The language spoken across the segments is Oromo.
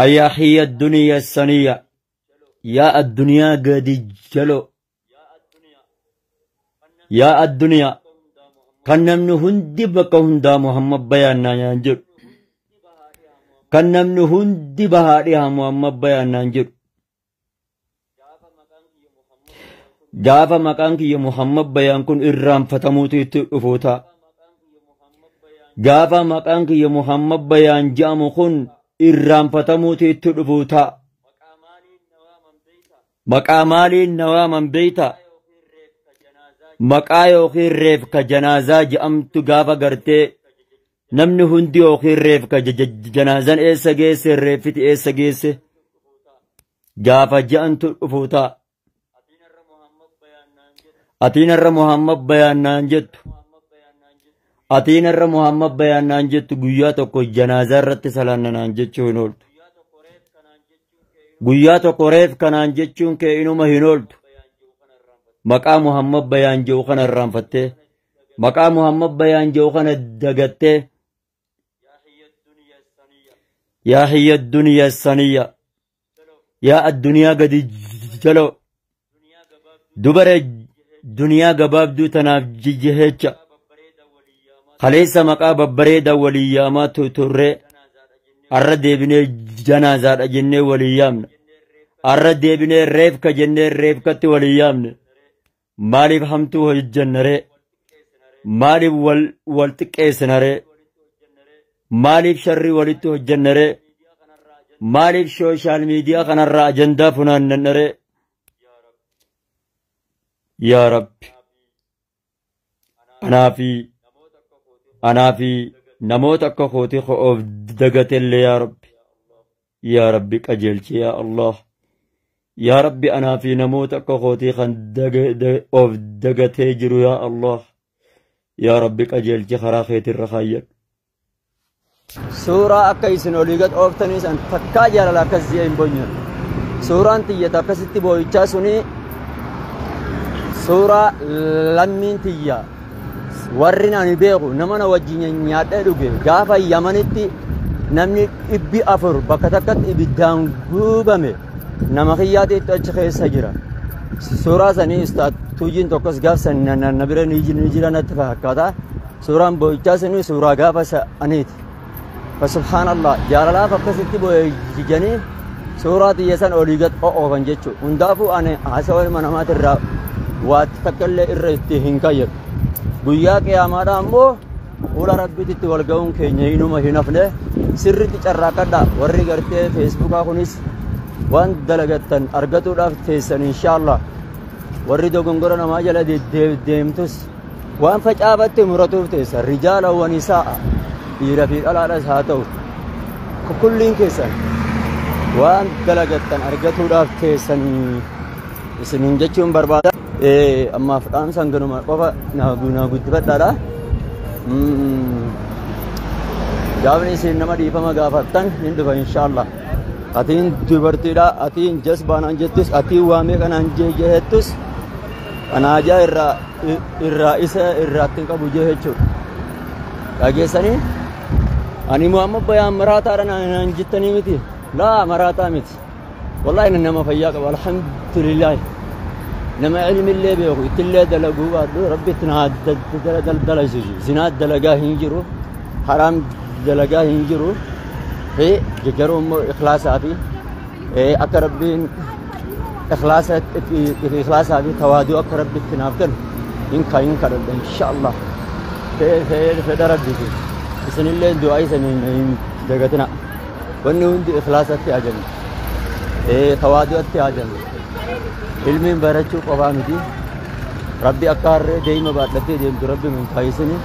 Ayaa hiyya duniya saniya. Yaa addunyaa gadi jaloo. Yaa addunyaa kan namni hundi bakka hundaa Muhammad Bayaan naan jedhu. Kan namni hundi bahaa dhihaa Muhammad Bayaan naan jedhu. Gaafa maqaan kiyya Muhammad Bayaan kun irraanfatamuutu itti dhufuu ta'a. Gaafa maqaan kiyya Muhammad Bayaan jedhamu kun irraanfatamuutu itti dhufuu ta'a. Maqaa maaliin na waaman beeyta? Maqaa yookiin reefka janaazaa jedhamtu gaafa gartee namni hundi yookiin reefka janaazan eessa geesse reeffiti eessa geesse gaafa je'antu dhufuu ta'a. Atiin har'a Muhammad Bayaan naan jettu. Atiin har'a Muhammad Bayaan naan jettu guyyaa tokko janaazaa irratti salaanna naan jechuu hin ooltu. Guyyaa tokko reef kanaan jechuun kee inuma hin ooltu. Maqaa Muhammad Bayaan jedhu kana irraanfattee, maqaa Muhammad Bayaan jedhu kana dagattee, yaa hiyya duniya saniyya, yaa addunyaa gadi jaloo, dubara duniyaa gabaabduu tanaaf jijjihecha, kaleessa maqaa babbareedaa walii yaamaa turree, arra deebinee janaazaadha jennee walii yaamna. Arra deebinee reefka jennee reefkatti walii yaamne. Maaliif hamtuu hojjenna ree? Maaliif wal xiqqeessina ree? Maaliif sharrii walitti hojjenna ree? Maaliif sooshaal miidiyaa kanarraa ajandaa funaannanna ree? Yaa Rabbi, anaa fi namoota akka kootii of dagatellee yaa Rabbi, yaa Rabbi qajeelchi yaa Allah. Yaa Rabbi anaa fi namoota akka kootii kan of dagatee jiru yaa Allah. Yaa Rabbi qajeelchi karaa keetirra kaayyadhu. Suuraa akka isin olii gad ooftanii san takkaa jaalala akkas ji'a hin boonye. Suuraan tiyyata akkasitti boo'ichaa suni suuraa lammiin tiyya warri ani beeku nama na wajjin nyaadhee dhuge gaafa Yamanitti namni 400 bakka takkatti ibiddaan gubame nama kiyyaatiitti achi keessa jira. Suuraa sanii istaatuujiin tokkos gaaf san na bira ni jira natti fakkaata. Suuraan boo'ichaa suni suuraa gaafa saniiti. Subhaanallah jaalalaaf akkasitti boo'e jijanii suuraa tiyya san olii gad o'oofan jechuudha. Hundaafuu ani haasawa ilma namaatirraa waa takka illee irra itti hin kayyadu. Guyyaa qiyaamaadhaa ammoo fuula Rabbiititti wal ga'uun keenya inuma hin hafne sirriitti carraaqadha. Warri gartee feesbuukaa kunis waan dalagattan argatuudhaaf teessan inshaallah. Warri dogongora namaa jala deemtus waan facaafatte muratuuf teessan rijaala wa nisaa'a dhiira fi dhalaadhas haa ta'u kulliin keessan waan dalagattan argatuudhaaf teessan isiniin jechuun barbaada. Ammaaf dhaamsaan ganuma qofa naa guddifadhaadha. Gaafni isin nama dhiifama gaafattan hin dhufa inshaallah. Atiin dubartiidha, atiin jasbaanaan jettus, atiin waa meeqanaan jettus anaajaa irraa isa irraatti hin qabu jechuudha. Dhageessanii ani Muhammad Bayaan maraataadha naan jettanii miti. Laa maraataa miti. Wallahi nama fayyaa qaba alhamdulillah. Nama ilmillee beeku ittillee dalaguu baadhu rabbi itti naa dalasisu. Zinaa dalagaa hin jiru. Haraam dalagaa hin jiru. Garuu immoo ikhlaasaa fi akka rabbiin ikhlaasaa fi tawaaduu akka rabbi itti naaf kennu hin kadhadha inshaallah. Fedha rabbiiti. Isinillee du'aa isin hin dagatina. Wanni hundi ikhlaasatti haajame. Tawaadu'atti haajame. Ilmiin barachuu qofaa miti. Rabbi akka harree deema baadhattee deemtu rabbi nun taasisini.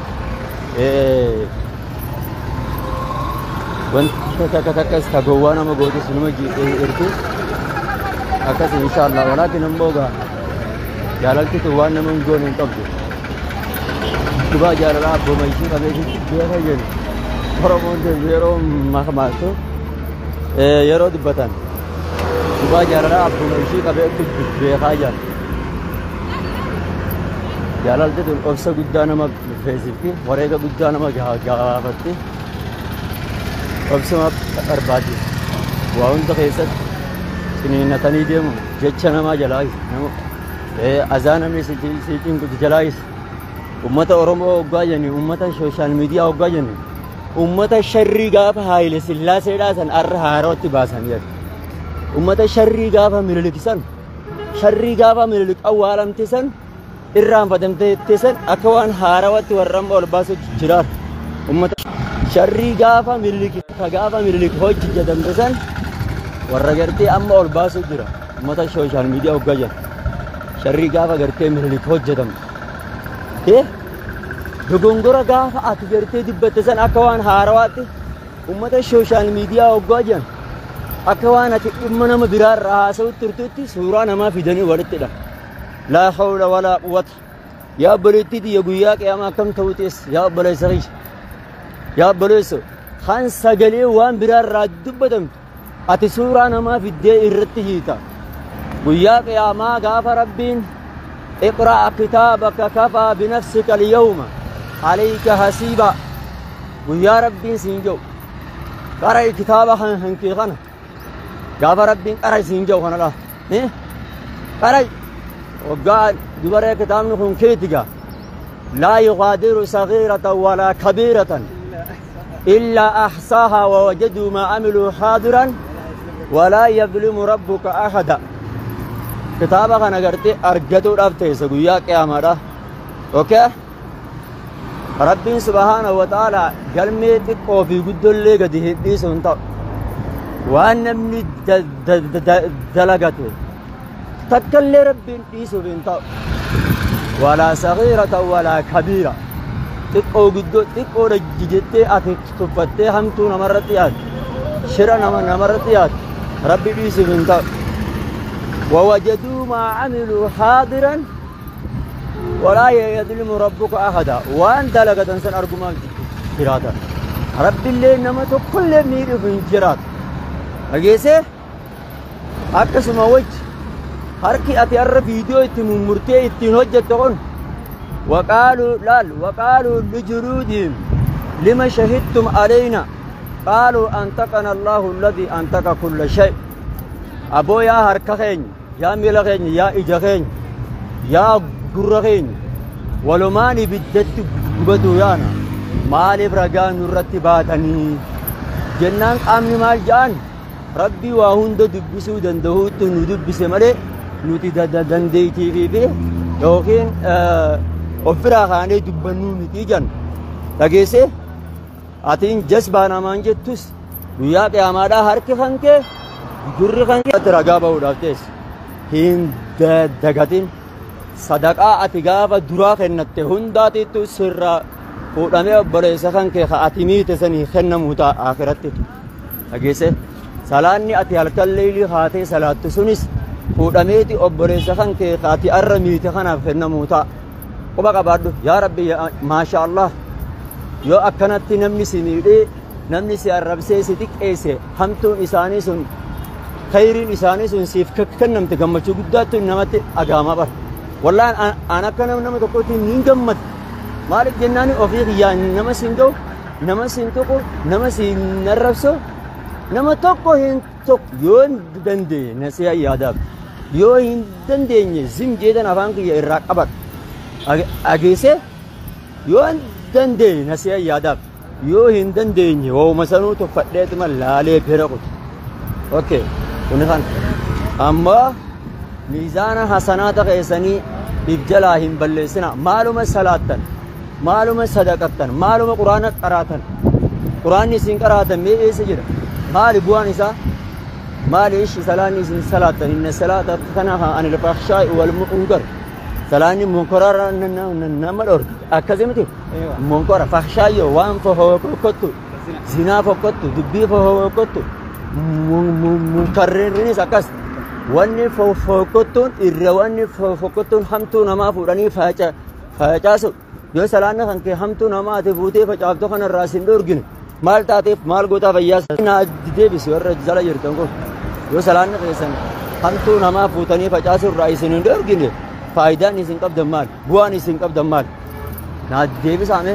Wanta takka takkas ta gowwaa nama gootus numa jirti. Akkas inshaallah. Walaakin immoo gaa jaalalti tun waan nama hin goone hin qabdu. Dhukkuba jaalalaa abbooma ishii qabee beeka jedhu. Oromoon yeroo makmaaktu yeroo dubbatan dhukkuba jaalalaa abbooma ishii qabee beekaa jira. Jaalalti tun obsa guddaa nama feesifti, wareega guddaa nama gaafatti, obsuma barbaachisa. Waa hunda keessatti ciniinnatanii deemu jecha namaa jalaayis nama azaa namni si cinqu jalaayis. Ummata Oromoo hoggaa jenni, ummata social media hoggaa jenni, ummata sharrii gaafa Haayile Sillaaseedhaa san arra haarootti baasan jedhu. Ummata sharrii gaafa Minilik san, sharrii gaafa Minilik awwaalamte san irraanfatamte san akka waan haarawatti warra amma ol baasu jiraatu. Ummata sharrii gaafa Minilik ka gaafa Minilik hojjetamte san warra gartee amma ol baasu jira. Ummata social media hoggaa jenna. Sharrii gaafa gartee Minilik hojjetamte. Dogongora gaafa ati gartee dubbatte san akka waan haarawaatti ummata social media hoggaa jiran akka waan ati dhimma nama biraarraa haasa'utti turtutti suuraa namaa fidanii walitti hidhan. Laa hawla walaa quwwata. Yaa obboleettii tiyya guyyaa qiyaamaa akkam ta'uu teessa yaa obboleessa kiyya. Yaa obboleessa kan sagalee waan biraarraa dubbatamtu ati suuraa namaa fiddee irratti hiita. Guyyaa qiyaamaa gaafa Rabbiin اقرأ كتابك كفى بنفسك اليوم عليك حسيبا ويا ربي سينجو قرأ كتابك هنكي خنا قاف ربي قرأ سينجو خنا لا إيه قرأ وقال دبر كتاب نكون كيتجا لا يغادر صغيرة ولا كبيرة إلا أحصاها ووجدوا ما عملوا حاضرا ولا يظلم ربك أحدا. Kitaaba kana gartee argatuudhaaf teessa guyyaa qiyaamaadha. Okay? Rabbiin subhaanahu wa ta'ala galmee xiqqoo fi guddollee gadi hin dhiisu hin ta'u. Waan namni dalagate takkallee Rabbiin dhiisuuf hin ta'u. Walaa sagiirata walaa kabiira. Xiqqoo guddoo xiqqoodha jettee ati tuffattee hamtuu namarratti yaaddu. Shira namarratti yaaddu. Rabbi dhiisuuf hin ta'u. ووجدوا ما عملوا حاضرا ولا يظلم ربك أحدا. وان دلقة سن أرجما جراتا رب اللي نما كل مير في جرات أجيسه أكسم وجه هركي أتي أر فيديو إتمرتي إتنهج تقول وقالوا لال وقالوا لجلودهم لما شهدتم علينا قالوا أنتقنا الله الذي أنتق كل شيء. أبو يا هركخين يا ميلخين يا إجخين يا قرخين ولماني بدت قبدو يانا مالي برقان الرتباتني جنان قامني مال جان ربي واهند دبسو دندهوت ندبس مالي نوتي دنديتي في بي يوكين أفراخاني دبنو نتيجان تاكيسي أتين جسبانا مانجتوس ويا قيامادا هركخنكي gurri kan ati ragaa bahuudhaaf teesse hin dagatin sadaqaa ati gaafa duraa kennatte hundaatiitu sirraa fuudhamee obboleessa kan kee ati miite sanii kennamuu ta'a akhiratti. Dhageesse salaanni ati halkan leelii haatee salaattu sunis fuudhameeti obboleessa kan kee ati arra miite kanaaf kennamuu ta'a. Quba qabaadhu yaa Rabbi maasha Allah yoo akkanatti namni si miidhee namni si arrabsee si xiqqeesse hamtuun isaanii sun khayriin isaanii sun siif kennamte gammachuu guddaatti namatti agaamaa bara. Wallaan an akka nama tokkotti hin gammadu. Maaliif jennaan ofii kiyyaan nama siin ga'u, nama siin tuqu, nama siin arrabsu, nama tokko hin tokko yoo hin dandeenye nasiha yaadaaf yoo hin dandeenye zim jedhan afaan kiyya irraa qabadhu. Ageesse yoo hin dandeenye nasiha yaadaaf yoo hin dandeenye waa'uma sanuu tuffadheetuma laalee bira kutu. Okay. Kuni kan amma miizaana hasanaata keessanii if jalaa hin balleessina. Maaluma salaattan, maaluma sadaqattan, maaluma quraana qaraatan. Quraanni isin qaraatan mee eessa jira? Maali bu'aan isaa? Maali ishi salaanni isin salaattan? Inna salaata tanhaa anil fahshaa'i wal munkar. Salaanni munkararraa nama dhorka. Akkasii miti? Munkara fahshaayyoo waan fokkottu, zinaa fokkottu, dubbii fokkottu. Munkarriinis akkas wanni fokkottuun irra wanni fokkottuun hamtuu namaa fuudhanii facaasu yoo salaanni kan kee hamtuu namaa ati fuutee facaaftu kanarraa sin dhorgine maal taateef maal gootaa fayyaa naa deebisi warra jala jirtan kun yoo salaanni keessan hamtuu namaa fuutanii facaasu irraa isin hin dhorgine faayidaan isin qabdan maal bu'aan isin qabdan maal naa deebisaame.